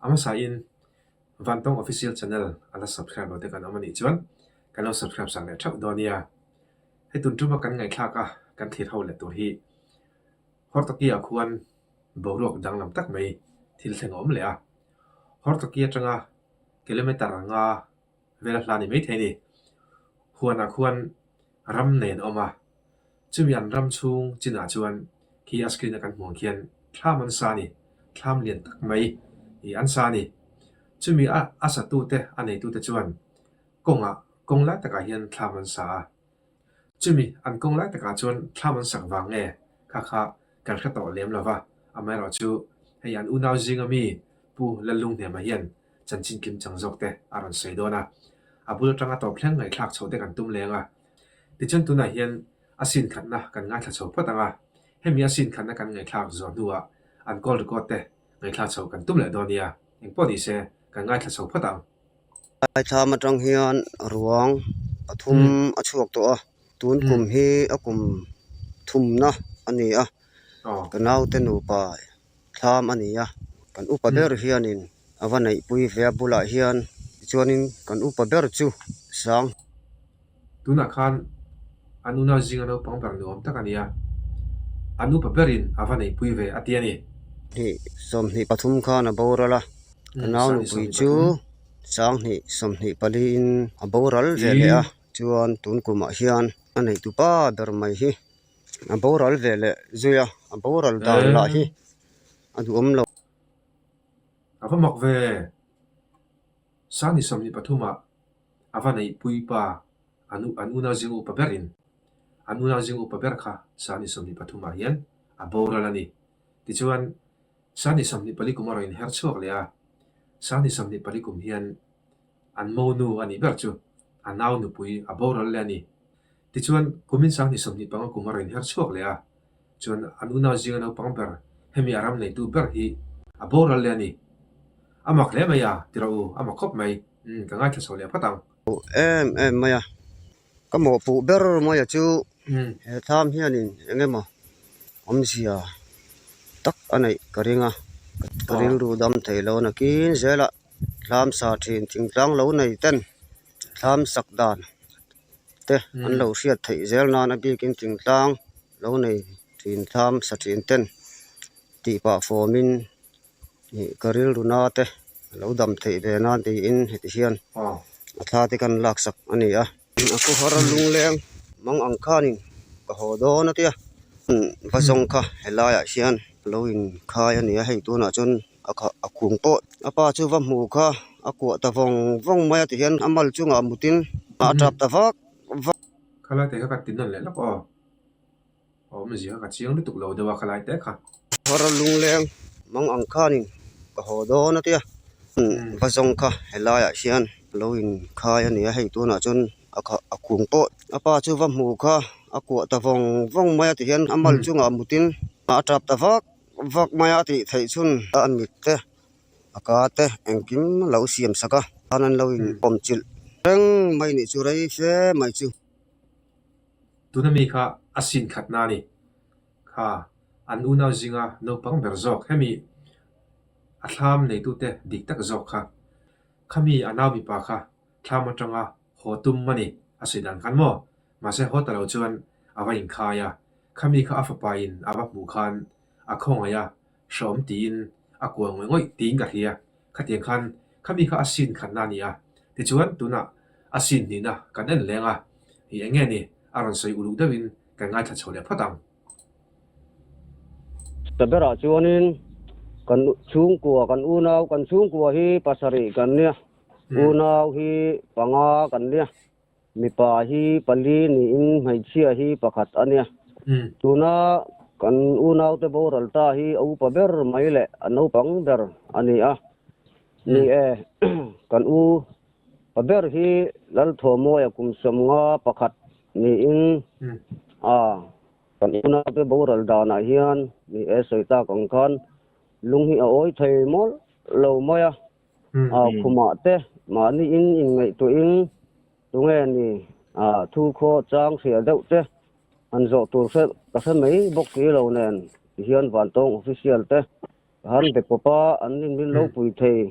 A hmasain Vantawng Official Channel a la subscribe lo te kan awm a nih chuan kan lo subscribe sak leh theuh dawn nia. Hei tun tuma kan ngaihthlak a kan thlir ho leh tur hi Hortoki ah khuan boruak danglam tak mai thil thleng a awm leh a. Hortoki atanga kilometer nga vel a hla ni maithei a ni. Huanah khuan ram nen a awm a, chumi an ram chhung chinah chuan khi a screen a kan hmuh ang khian thlam an sa a ni, thlam lian tak mai ih an sa a ni. Chumi a a satute a neitute chuan kawngah kawng lai takah hian thlam an sa a, chumi an kawng lai takah chuan thlam an sak vang nge kha kha kan hre tawh lem lo va, amaherawhchu hei an unau zinga mi Pu Lallunghnema hian chanchin kim chang zawk te a rawn sawi dawn a, a bul atanga tawp thleng ngaihthlak chho te kan tum leng a. Tichuan tunah hian a sin khatna kan ngaithla chho phawt ang a, hemi a sin khatna kan ngaihthlak zawh hnuah an call record te ngaihthlak chho kan tum leh dawn nia, engpawh ni se kan ngaithla chho phawt ang. Laithlam atang hian ruang pathum a chhuak tawh a, tun kum hi a kum thumna a ni a, ka naute nupa thlam a ni a, kan upa ber hianin a va neihpui ve a bulah hian tichuanin kan upa ber chu sang. Tunah khan an unau zinga naupang ber nuam tak a ni a, an upa berin a va neihpui ve a ti a ni. Hnih 23 khan a boral a, ka nau nupui chu 20 24 in a boral ve leh a, chuan tun kumah hian a neihtupa ber mai hi. A boral ve leh zui a, a boral dan lah hi a duhawm lo. A va mak ve! Sani 23 ah a va neihpui pa an an unau zing upa berin an unau zing upa ber kha Sani 23 ah hian a boral a ni. Tichuan, Sani 24 kum a rawn inher chhuak leh a, Sani 24 kum hian an monu a nih ber chu a nau nupui a boral leh a ni. Tichuan, kumin 25 kum a rawn inher chhuak leh a, chuan an unau zinga naupang ber, hemi a ram neitu ber hi a boral leh a ni. A mak hle mai a, ti rawh u, a mak khawp mai. Umm, ka ngaithla chho leh phawt ang. Em em mai a, ka mawhpuh ber mai a chu he thlam hianin eng emaw awmzia tak a neih ka ring a, ka rilru dam thei lo nakin zelah thlam sa thin thingtlang lo nei ten thlam sak dan te an lo hriat theih zel nan a bikin thingtlang lo nei thin thlam sa thin ten tih pah fawmin ih ka rilru na te a lo dam theih ve nan tiin heti hian a thla te kan lak sak a ni a. A khawhar lungleng mang ang khanin ka haw dawn a tia va zawng kha helaiah hian a lo inkhai a ni a hei tunah chuan a kha a kung pawh a pa chu va hmu kha a kuah ta vawng vawng mai a tihian a mal chungah mutin a tap ta vak vak. Khalai te kha ka ti nawn leh lawk aw. Awmzia kha ka chiang lutuk lo deuh a khalai te kha. Har lungleng mang ang khanin ka haw dawn a tia va zawng kha helaiah hian a lo inkhai a ni a hei tunah chuan a kha a kung pawh a pa chu va hmu kha a kuah ta vawng vawng mai a tihian a mal chungah mutin a tap ta vak vak mai a tih theih chhun a mit te a ka te engkim a lo siam sak a khan an lo inpawm chilh reng mai nih chu rei fe mai chu. Tuna mi kha a sin khatna a ni. Kha an unau zinga naupang ber zawk hemi a thlam neitute dik tak zawk kha. Khami a nau mipa kha thlam atanga haw tum a ni a sawi dan khan maw? Mahse haw ta lo chuan a va inkhai a, khami kha a fapa in a va hmuh khan a khawngaih a, hreawm tiin a kual ngawih ngawih tiin ka hria. Khatiang khan khami kha a sin khatna a ni a, tichuan tunah a sin hnihna kan en leng a, ih eng nge ni a rawn sawi uluk deuhin kan ngaithla chho leh phawt ang. Ta berah chuanin kan chhungkua kan unau kan chhungkua hi pasarih kan nia, unau hi panga kan nia. Mipa hi pali niin hmeichhia hi pakhat a nia. Tuna kan unaute boral ta hi a upa ber mai leh a naupang ber a ni a. Ni e, kan u pa ber hi Lalthawmawia kum 51 niin a kan unaute boral danah hian ni e sawi tak ang khan lung hi a awi thei mawlh lo mai a. Khumah te mahni in inngaihtuahin tunge ni thu khaw chang hria deuh te han zawh tur hre ka hre mai bawk si lo nen tihian Vantawng official te. Ka han be pawp a, an nin min lo pui thei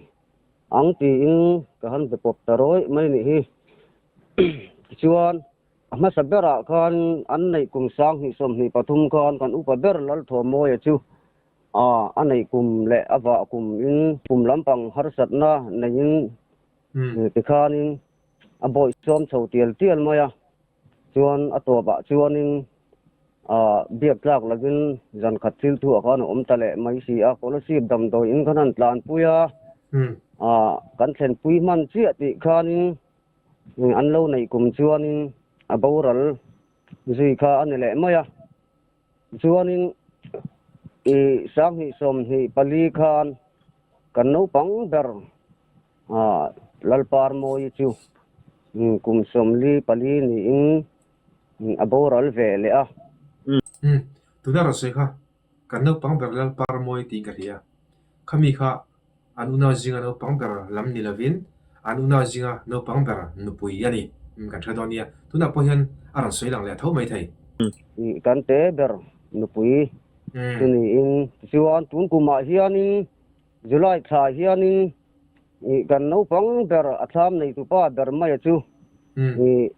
ang tiin ka han be pawp ta rawih mai nih hi. Tichuan, a hmasa berah khan an neih kum 2023 khan kan upa ber Lalthawmawia chu a neih kum leh a vah kum in kum lampang harsatna neiin tikhanin a bawihsawm chho tial tial mai a. Chuan a tawpah chuanin biak tlak lovin zan khat thil thu ah khan a awm ta leh mai si a, Kolasib damdawi in khan han tlanpui a, kan thlenpui hman chiah tih khanin an lo neih kum chuanin a boral zui kha a ni leh mai a. Chuanin i 2024 khan kan naupang ber Lalparmawii chu kum 44 niin a boral ve leh a. Umm, tuna rawn sawi kha kan naupang ber Lalparmawii tiin ka hria. Khami kha an unau zinga naupang ber lam ni lovin an unau zinga naupang ber nupui a ni. Umm, kan hre dawn nia. Tunah pawh hian a rawn sawi lang leh tho mai thei. Kan te ber nupui chu niin tichuan tun kumah hianin July thla hianin ih kan naupang ber a thlam neitupa ber maia chu ih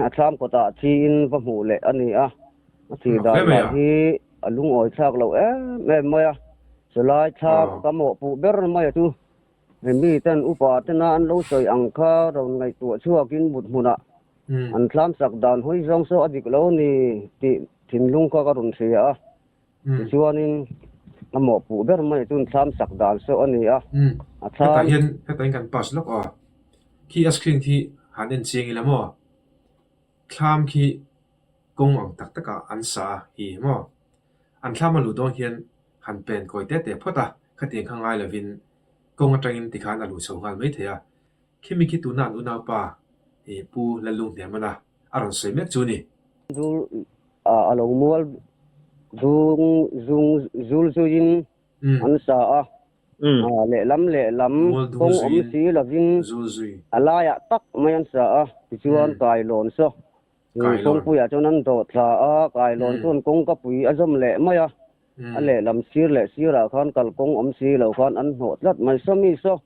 a thlam kawtah thiin va hmuh leh a ni a, a thih dan lah hi a lungawi thlak loh em em mai a, chulai thlam ka mawhpuh ber maia chu mi ten upa tena an lo sawi ang kha rawn ngaihtuah chhuakin mut hmunah an thlam sak dan hawi zawng saw a dik lo ni tih thinlung kha ka rawn hria a. Tichuanin a mawhpuh ber mai chu thlam sak dan saw a ni a, a thlam. Hetah hian hetah hian kan pass lawk aw. Khi a screen khi han en chiang ila maw? Thlam khi kawng ang tak takah an sa a hi maw? An thlam a luh dawn hian han pen kawi te te phawt a, khatiang kha ngai lovin kawng atangin tikhan a luh chho nghal mai thei a. Khimi khi tuna an unaupa i Pu Lalunghnemana a rawn sawi mek chu a ni. Zul a lo mual zung zung zul zuiin an sa a, lehlam lehlam kawng awm si lovin a laiah tak mai an sa a, tichuan kailawn saw kawngpuiah chuan an dawh thla a, kailawn chuan kawngkapui a zawm leh mai a, a lehlam sir leh sirah khan kalkawng awm si lo khan an hnawh tlat mai. Sawmi saw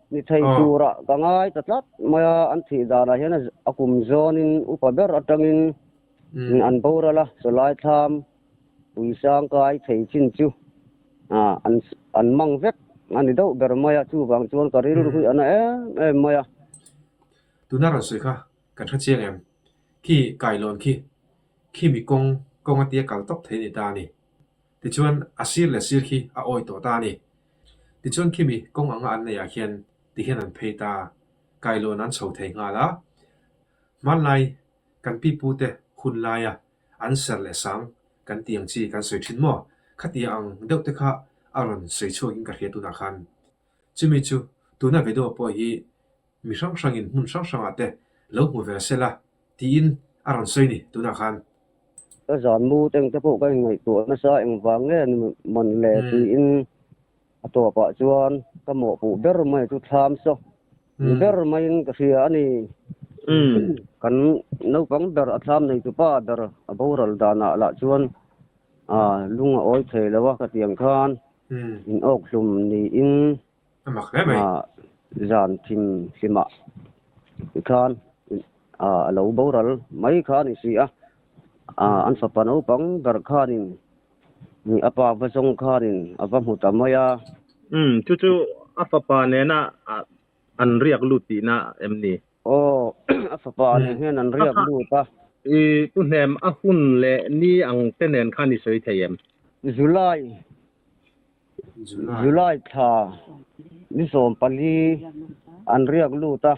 Ni thei turah ka ngai ta tlat mai a, an thih danah hian a kum zawnin upa ber atangin an boral a, chawlai thlam puisang kai thei chin chu an mang vek a ni deuh ber mai a, chuvang chuan ka rilru hi a na em em mai a. Tuna rawn sawi kha kan hre chiang em? Khi kailawn khi, khi mi kawng kawng atia kal tawp thei a ni ta a ni. Tichuan a sir leh sir khi a awi tawh ta a ni. Tichuan khimi kawng anga an neihah khian tihian an phei ta, kailawn an chho thei nghal a. Hmanlai kan pipute hun laia an ser leh sang kan tih ang chi kan sawi thin maw? Khatiang ang deuh te kha a rawn sawi chhuakin ka hria tunah khan. Chumi chu tuna video pawh hi mi hrang hrangin hmun hrang hrangah te lo hmu ve se la tiin a rawn sawi ni tunah khan. Ka zan mu teng te pawh ka inngaihtuah nasa engvang nge ni mawn le tiin a tawpah chuan ka mawhpuh ber mai chu thlam saw ni ber maiin ka hria a ni. Kan naupang ber a thlam neitupa ber a boral danah lah chuan lung a awi thei lo a ka tiang khan in awk hlum niin A mak hle mai. Zan thim hlimah tikhan a lo boral mai kha a ni si a. An fapa naupang ber khanin a pa va zawng khanin a va hmu ta mai a. Umm, chu chu a fapa nena an riak lut tihna em ni? Aw, a fapa nen hian an riak lut a. I tu hnem a hun leh ni ang te nen khan i sawi thei em? July July thla ni 14 an riak lut a,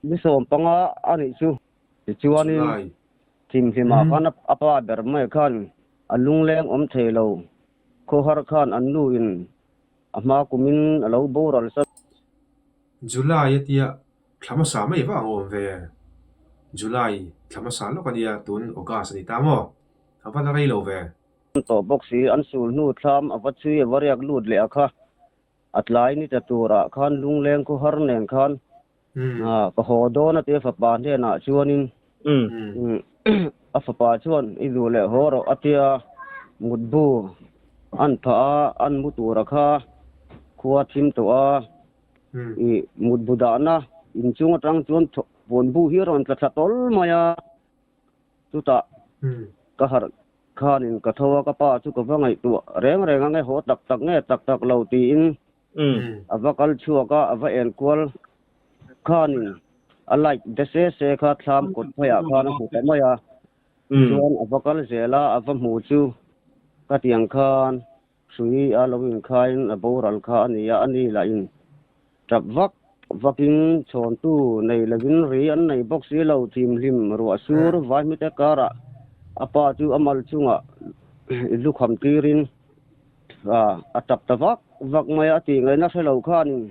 ni 15 a nih chu. Tichuanin thimhlimah khan a pa ber mai khan a lungleng awm thei lo, khawhar khan an nuin a hma kumin a lo boral sa. July a tia thla hmasa mai vang a awm ve. July thla hmasa lawk a nia tun August a ni ta maw? A va la rei lo ve. Tawh bawk si, an sul hnu thlam a va chhui a va riak lut leh a kha. A tlai ni ta turah khan lungleng khawhar nen khan ka haw dawn a tia fapa hnenah chuanin a fapa chuan i duh leh haw rawh a tia mutbu. An phah a, an mu tura kha khua thim tawh a, i mutbu dahna inchung atang chuan puanbu hi a rawn tla thla tawl mai a, chutah ka harh khanin ka tho a, ka pa chu ka va ngaihtuah reng reng a, nge haw tak tak nge tak tak lo tiin a va kal chhuak a, a va enkual khanin a light de se se kha thlam kawt pheiah khan a hmu ta mai a. Chuan a va kal zel a, a va hmu chu ka tiang khan hrui a lo inkhaiin a boral kha a ni a, a ni lahin tap vak vakin chhawntu nei lovin ri an nei bawk si lo, thimhlim ruah sur vaihmite karah a pa chu a mal chungah i lukham tirin a tap ta vak vak mai a, a tih ngaihna hre lo khanin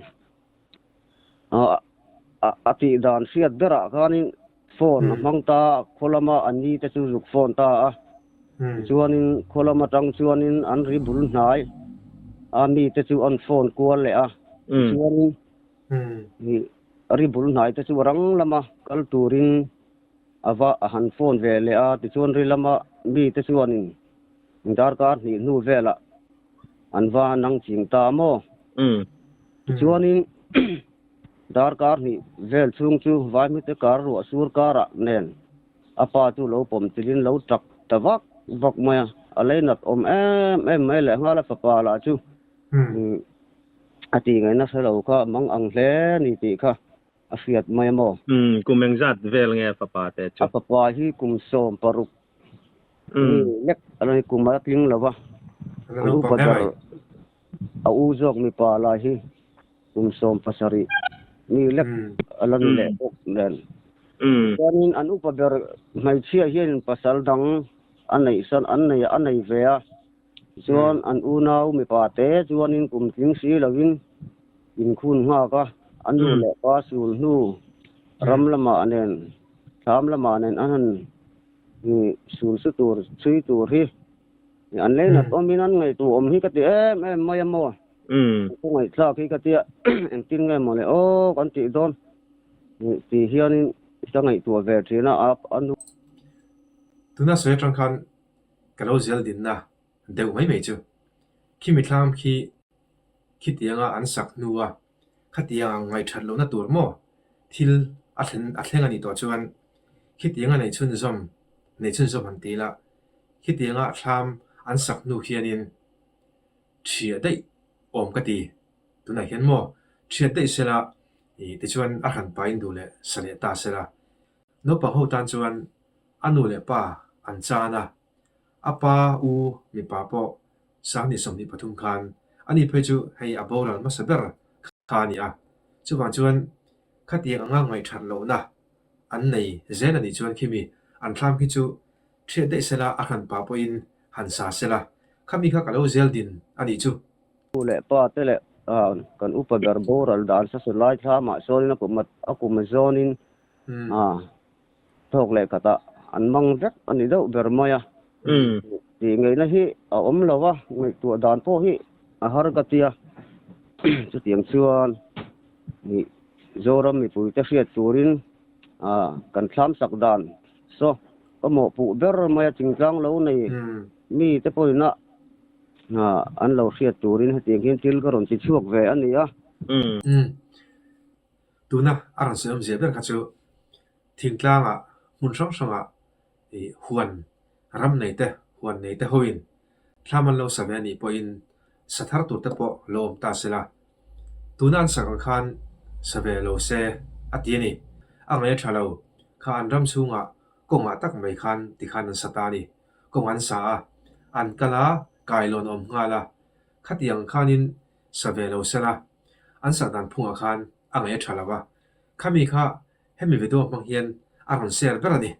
A tih dan hriat berah khanin phone a hmang ta a, khaw lama a ni te chu zuk phone ta a. Tichuanin khaw lam atang chuanin an ri bul hnai a mi te chu an phone kual leh a. Tichuanin ri bul hnai te chu rang lama kal turin a va a han phone ve leh a. Tichuan ri lama mi te chuanin darkar hnih hnu velah An va nang ching ta maw? Tichuanin darkar hnih vel chhung chu vaihmite kar ruah sur karah nen a pa chu lo pawm chilhin lo tap ta vak vak mai a. A leinat awm em em mai leh nghal a fapa lah chu a tih ngaihna hre lo kha mang ang hle ni tih kha a hriat mai a maw? Kum engzat vel nge a fapa te chu? A fapa hi kum 16 Mi lek a lo ni kum a tling lo va, an upa ber a u zawk mipa lai hi kum 17 mi lek a la ni leh bawk nen. Chuanin an upa ber hmeichhia hianin pasal dang a neih san an nei a nei ve a, chuan an unau mipa te chuanin kum tling si lovin inkhun nghak a, an nu leh pa sul hnu ram lamah nen thlam lamah nen an han Hi sul su tur chhui tur hi an leinat awmin an ngaihtuah awm hi ka ti em em mai a maw? Ka ngaihthlak hi ka tia engtin nge maw le aw kan tih dawn tih hianin ka ngaihtuah ve thin a, a nu. Tuna sawi atang khan ka lo zel dinna deuh mai mai chu khimi thlam khi khitianga an sak hnua khatiang ang ngaihthat lohna tur maw thil a thlen a thleng a nih tawh chuan khitianga nei chhunzawm nei chhunzawm han ti ila khitianga thlam an sak hnu hianin ṭhiah daih awm ka ti. Tunah hian maw ṭhiat daih sela ih tichuan a hran pahin duh leh sa leh ta sela naupang ho tan chuan a nu leh pa an chan a, a pa u mipa pawh 2023 khan ani phei chu hei a boral hmasa ber kha a ni a, chuvang chuan khatiang anga ngaihthat lohna an nei zel a nih chuan khimi an thlam khi chu ṭhiat daih sela a hran pah pawhin han sa sela khami kha ka lo zel din a nih chu. Nu leh pa te leh kan upa ber boral dan sasu lai thlamah sawnin a kum a kum zawnin Thawk leh khatah an mang vek a ni deuh ber mai a. Tih ngaihna hi a awm lo a, ngaihtuah dan pawh hi a har ka ti a. Chutiang chuan Zoram mipuite hriat turin kan thlam sak dan saw ka mawhpuh ber mai a, thingtlang lo nei mite pawhin a an lo hriat turin hetiang hian thil ka rawn ti chhuak ve a ni a. Tuna a rawn sawi awmzia ber kha chu thingtlangah hmun hrang hrangah ih huan ram nei te, huan nei te hoin thlam an lo sa ve a nih pawhin sa thar tur te pawh lo awm ta sela. Tuna an sak ang khan sa ve lo se a ti a ni. A ngaih a tha lo kha an ram chhungah kawngah tak mai khan tikhan an sa ta a ni. Kawng an sa a, an kal a, kailawn a awm nghal a. Khatiang khanin sa ve lo sela, an sak dan phungah khan a ngaih a tha lo a, khami kha hemi video hmang hian a rawn share ber a ni.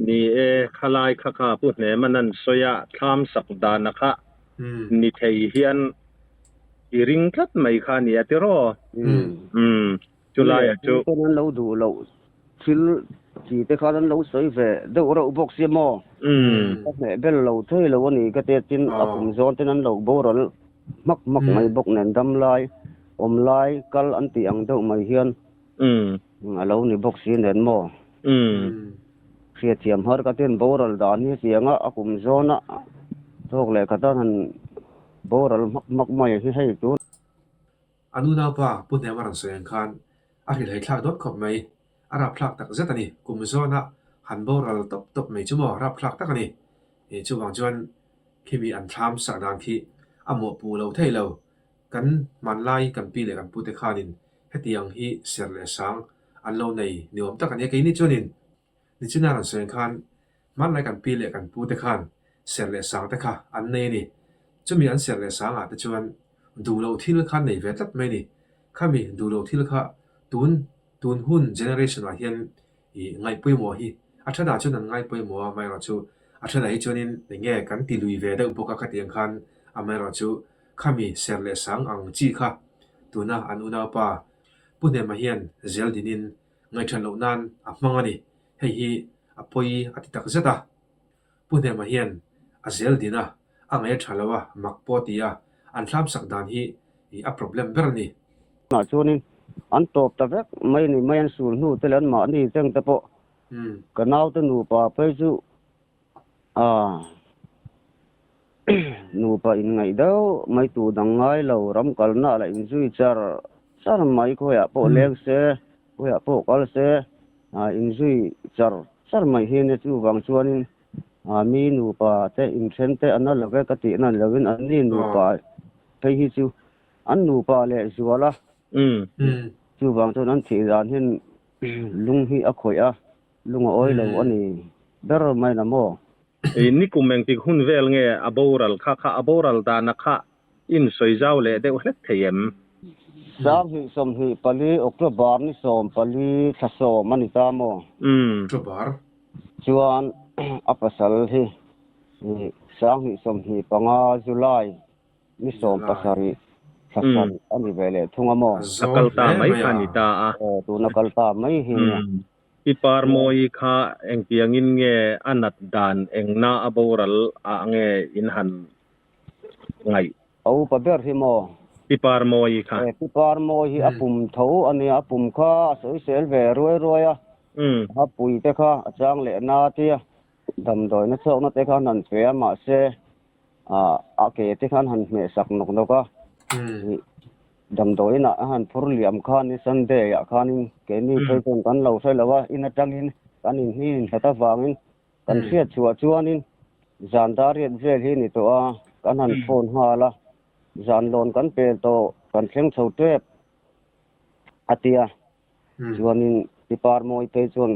Ni e, khalai kha kha Pu Hneman an sawi a, thlam sak dana kha ni thei hian i ring tlat mai kha a ni a tiraw? Umm. Chulaiah chu. Pawn an lo duh loh thil chi te khan an lo sawi ve deuh reuh bawk sia maw? Ka hmeh bel lo thei lo a ni ka tia tin a kum zawn ten an lo boral hmak hmak mai bawk nen dam lai awm lai kal an tih ang deuh mai hian a lo ni bawk si nen maw? Hriathiam har ka tin boral dan hi hetianga a kum zawna. Thawk leh khat a han boral hmak hmak mai hi hei tun. A nu naupa Pu Hnema rawn sawi ang khan a hrilhhei thlak dawn khawp mai. A rapthlak tak zet a ni. Kum zawna han boral tawp tawp mai chu maw rapthlak tak a ni. Chuvang chuan khimi an thlam sak dan khi a mawhpuh lo thei lo. Kan hmanlai kan pi leh kan pute khanin hetiang hi serh leh sang an lo nei ni awm tak a ni a. Keini chuanin Nichina rawn sawi ang khan hmanlai kan pi leh kan pute khan serh leh sang te kha an nei a ni. Chumi an serh leh sangah te chuan duh loh thil kha an nei ve tlat mai a ni. Khami duh loh thil kha tun tun hun generation ah hian ih ngaih pawimawh hi a thenah chuan an ngai pawimawh a, amaherawhchu a thenah hi chuanin eng nge kan ti lui ve deuh bawk a khatiang khan amaherawhchu khami serh leh sang ang chi kha tuna an unaupa Pu Hnema hian zel dinin Ngaihṭhan loh nan a hmang a ni. Hei hi a pawi a ti tak zet a. Pu Hnema hian a zel din a, a ngaih a ṭha lo a, mak pawh a ti a, an hlamsak dan hi a problem ber a ni. Tunah chuanin an tawp ta vek mai ni mai an sul hnu te leh an mahni cheng te pawh ka naute nupa phei chu Aaa nupa inngaih deuh mai tu dang ngai lo ram kalna lah inzui char char mai khawiah pawh leng se khawiah pawh kal se aa inzui char char mai hi nia chuvang chuanin aa mi nupa te inthen te an la lo ve ka tih nan lovin an ni nupa phei hi chu an nupa leh zual a chuvang chuan an thih dan hian lung hi a khawih a. Lung a awi lo a ni ber mai na maw? I nikum engtik hun vel nge a boral kha kha a boral dana kha in sawi zau leh deuh hlek thei em? 2024 October ni 14 thla sawm a ni ta maw? October. Chuan a pasal hi 2025 July Ni 17 thla sarih a ni ve leh thung a maw? A kal ta mai kha a ni ta a. Aw, tuna kal ta mai hi nia. I Parmawi kha engtiangin nge a nat dan engna a boral ah nge in han ngaih? A upa ber hi maw? Pi Parmawi kha. Pi Parmawi hi a pum tho a nia, a pum kha a sawisel ve ruai ruai a. A pui te kha a chang leh na tia damdawina chhuakna te kha an han pe a, mahse a ke te khan han hmeh sak nawk nawk a damdawiin ah a han phur liam khan Sunday ah khanin keini phei chuan kan lo hre lo a in atangin kan inhni inhlat avangin kan hriat chhuah chuanin zan dariat vel hi ni tawh a kan han phone nghal a zan lawn kan pel tawh kan thleng chho tep a tia chuanin pi Parmawi phei chuan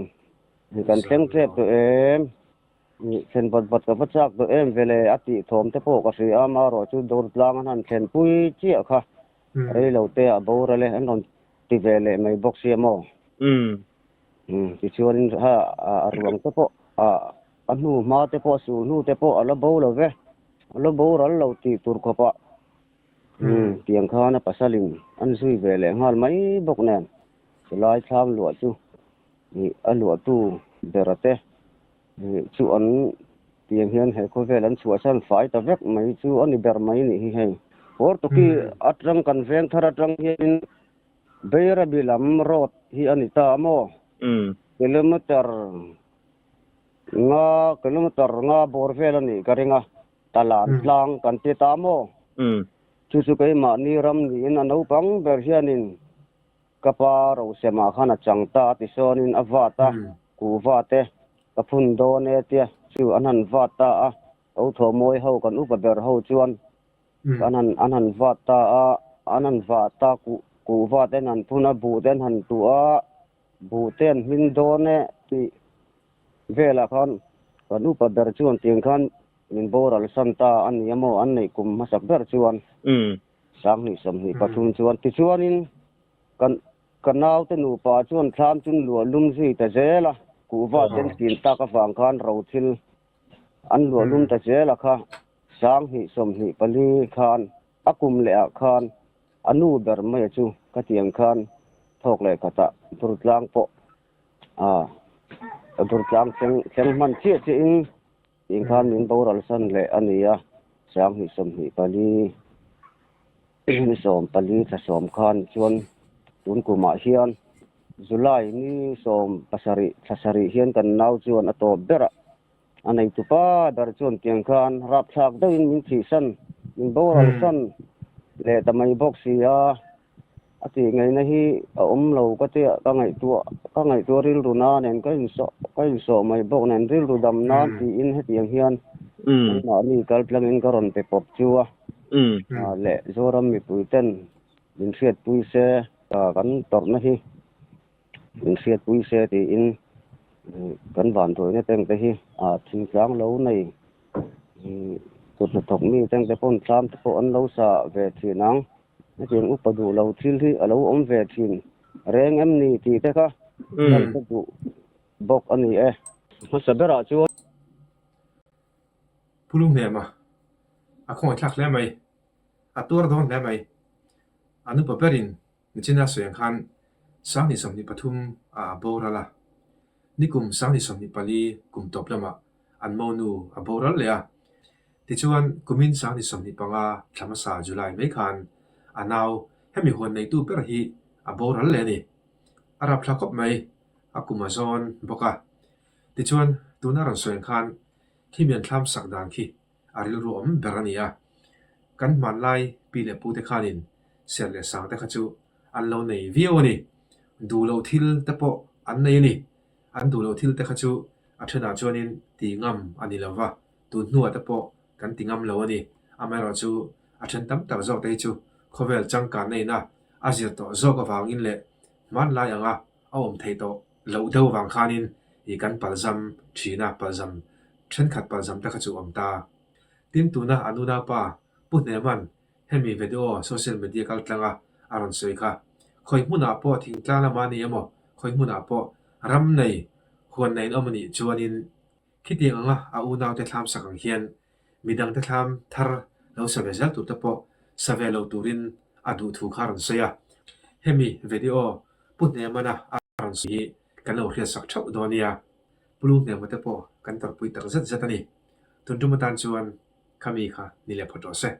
kan thleng tep tawh em. Thlen vat vat ka va chak tawh em vele a tih thawm te pawh ka hria a, amaherawh chu dawr tlang an han thlen pui chiah kha rei lo te ah boral e an rawn ti ve leh mai bawk sia maw? Tichuanin ha a ruang te pawh a hnu hma te pawh a sul hnu te pawh a la bo lo ve, a la boral lo tih tur khawpah tiang khan a pasalin an zui ve leh nghal mai bawk nen chulai thlam luah chu a luahtu bera te Chu an tiang hian he khawvel an chhuahsan fai ta vek mai chu a ni ber mai nih hi hei. Hortoki atang kan veng thar atang hianin Beirabi lam road hi a ni ta a maw? Kilometer nga kilometer nga bawr vel a nih ka ring a, Talan tlang kan ti ta a maw? Chu chu keimahni ram niin a naupang ber hianin Ka pa Rosema khan a chang ta a ti sawnin a vat a, kuhva te ka phun dawn e tia chu an han vat ta a, o thawhmawi ho kan upa ber ho chuan an han an han vat ta a, an han vah ta kuhva te an han phun a, buh te an han tuh a, buh te an hmin dawn e tih velah khan kan upa ber chuan tiang khan min boral san ta a ni a maw an neih kum hmasak ber chuan. 2023 chuan tichuanin kan ka naute nupa chuan thlam chun luah lum zui ta zel a, kuhva ten tin tak avang khan ro thil an luah lum ta zel a kha 2024 khan a kum leh ah khan a nu ber mai a chu ka tiang khan thawk leh khatah Durtlang pawh ah Durtlang thleng thleng hman chiah chiah in Tiang khan min boral san leh a ni a, 2024 ni 14 thla sawm khan chuan tun kumah hian July ni 17 thla sarih hian kan nau chuan a tawp berah A neitupa ber chuan tiang khan rapthlak deuhin min thihsan, min boral san leh ta mai bawk si a. A tih ngaihna hi a awm lo ka tia ka ngaihtuah ka ngaihtuah rilru na nen ka insawh ka insawh mai bawk nen rilru dam nan tiin hetiang hian anmahni kal tlangin ka rawn pe pawp chu a leh Zoram mipui ten min hriatpui se kan tawrhna hi min hriatpui se tiin kan vanduaina tengte hi thingtlang lo nei kut hnathawk mi tengte pawn tlam te pawh an lo sa ve thin ang. Hetiang upa duh lo thil hi a lo awm ve thin reng em ni tih te kha kan hre duh bawk a ni e. Hmasa berah chuan. Pu Lunghnem a, a khawngaihthlak hle mai, a tuar dawn hle mai. An upa berin Nichina sawi ang khan 2023 ah a boral a, nikum 2024 kum tawp lamah an monu a boral leh a. Tichuan, kumin 2025 thla hmasa July mai khan a nau hemi huan neitu ber hi a boral leh a ni. A rap thla khawp mai, a kum a zawn bawk a. Tichuan, tuna rawn sawi ang khan khi mian thlam sak dan khi a rilru awm ber a ni a. Kan hmanlai pi leh pute khanin ser leh sang te kha chu an lo nei viau a ni. Duh loh thil te pawh an nei a ni. An duh loh thil te kha chu a thenah chuanin ti ngam a ni lo va, tun hnuah te pawh kan ti ngam lo a ni. Amaherawhchu a then tam tak zawk te hi chu khawvel changkanna ina a zir tawh zawk avangin leh hmanlai anga a awm theih tawh loh deuh avang khanin ih kan palzam thin a, palzam thenkhat palzam te kha chu awm ta. Tin tuna an unaupa Pu Hneman hemi video social media kal tlanga a rawn sawi kha, khawi hmunah pawh thingtlang lama a ni emaw, khawi hmunah pawh ram nei, huan nei an awm a nih chuanin khitiang anga a unaute thlam sak ang hian midangte thlam thar lo sa ve zel tur te pawh sa ve lo turin a duh thu kha a rawn sawi a. Hemi video Pu Hnemana a rawn sawi hi kan lo hriatsak theuh dawn nia. Pu Lunghnemate te pawh kan tawrhpui tak zet zet a ni. Tun tum atan chuan khami kha ni leh phawt rawh se.